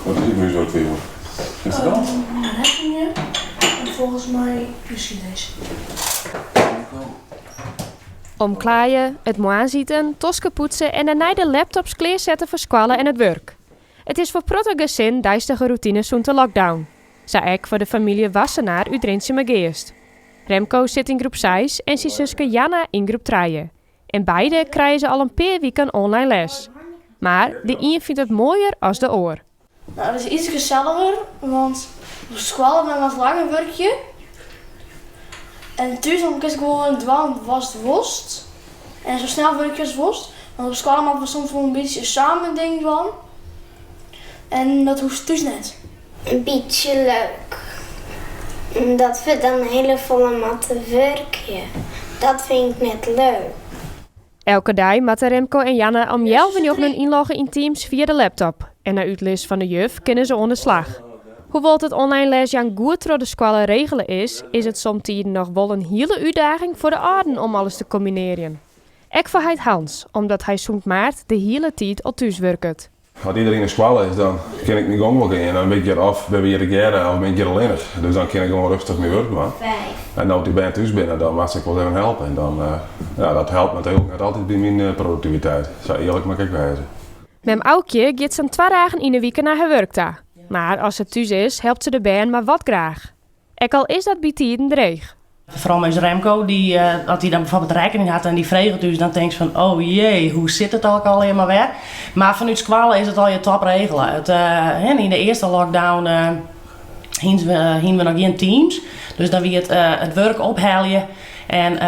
Wat is it húswurk foar hjoed? Witst it al? Rekkenje en folgens my skiednis. Omklaaie, it moarnsiten, toskepoetse en dêrnei de laptops klearsette foar skoalle en it wurk. It is foar protte gesinnen deistige rûtine sûnt de lockdown. Sa ek foar de famylje Wassenaar út Rinsumageast. Remco sit yn groep seis en syn suske Janna yn groep trije. En beide krije se al in pear wiken online les. Mar de ien fynt it moaier as de oar. No, it is iets geselliger, want op skoalle moat wat langer wurkje. En thús dan kinst gewoan dwaan watst wolst. En sa snel wurkje ast wolst. Want op skoalle moatte we soms wol in bytsje samen dingen dwaan. En dat hoecht thús net. In bytsje leuk. Omdat we dan hiele folle moatte wurkje. Dat fyn ik net leuk. Elke dei moatte Remco en Janna om healwei njoggenen ynlogge yn Teams fia de laptop. En nei útlis fan de juf kinne se oan de slach. Hoewol't it online lesjaan goed troch de skoalle regele is, is it somtiden noch wol in hiele útdaging foar de âlden om alles te kombinearjen. Ek foar heit Hans, omdat hy sûnt maart de hiele tiid al thús wurket. As iderien yn skoalle is, dan kin ik myn gong wol gean. Dan bin ik hjir of binne we hjir tegearre of bin ik hjir allinnich. Dus dan kin ik gewoan rêstich myn wurk dwaan. En no't dy bern thús binne, dan moat ik wol even helpe. En dan, ja, dat helpt natuerlik net altyd by myn produktiviteit. Sa earlik moat ik ek wêze. Mem Aukje giet sa'n twa dagen yn 'e wike nei har wurk ta. Mar as se thús is, helpt se de bern mar wat graach. Ek al is dat bytiden dreech. Foaral mei Remco, dy, as hy dan bijvoorbeeld rekkening hat en dy freget ús, dan tinkst fan oh jee, hoe sit it al allegear mar wer. Mar fanút skoalle is it allegear top regele. It, yn de earste lockdown hiene we noch gjin Teams, dus dan wie it it wurk ophelje en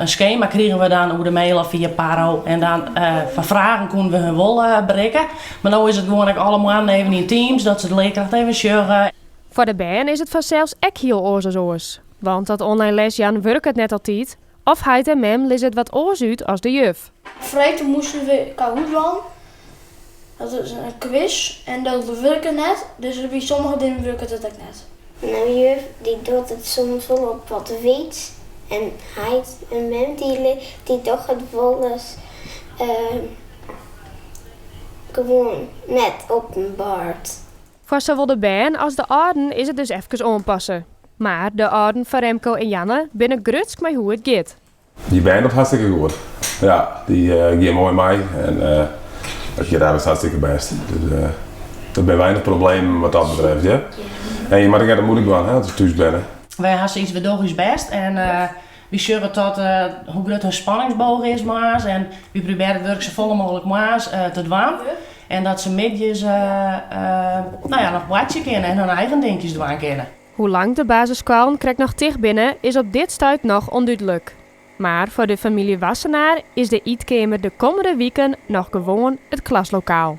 in skema krigen we dan oer de mail of fia Parro en dan foar fragen koene we hun wol berikke. Mar no is it gewoan ek alle moannen even yn Teams dat se de learkracht even sjogge. Foar de bern is it fansels ek hiel oars as oars. Want dat online lesjaan wurket net altyd. Of heit en mem lizze it wat oars út as de juf. Freed moasten we Kahoot dwaan. Dat is in kwis en dat wurket net, dus by sommige dingen wurket it ek net. No juf dy docht it soms wol op wat wyts en heit en mem dy dogge it wolris gewoan net op in board. Foar sawol de bern as de âlden is it dus efkes oanpasse. Mar de âlden fan Remco en Janne binne grutsk mei hoe it giet. Dy bern docht hartstikke goed. Ja, dy gean moai mei en dat giet eigentlik hartstikke bêst. Dus der binne weinich problemen wat dat betreft, ja. En je moatte ek net muoilik dwaan, hè, as je thús binne. Wy ha sayts, we dogge ús bêst en wy sjogge tot hoe grut hun spanningsboog is moarns en wy probearje it wurk safolle mooglik moarns te dwaan. En dat se middeis nou ja, noch boartsje kinne en hun eigen dinkjes dwaan kinne. Hoe lang't de basisskoallen krekt noch ticht binne, is op dit stuit noch ûndúdlik. Mar foar de famylje Wassenaar is de ytkeamer de kommende wiken noch gewoan it klaslokaal.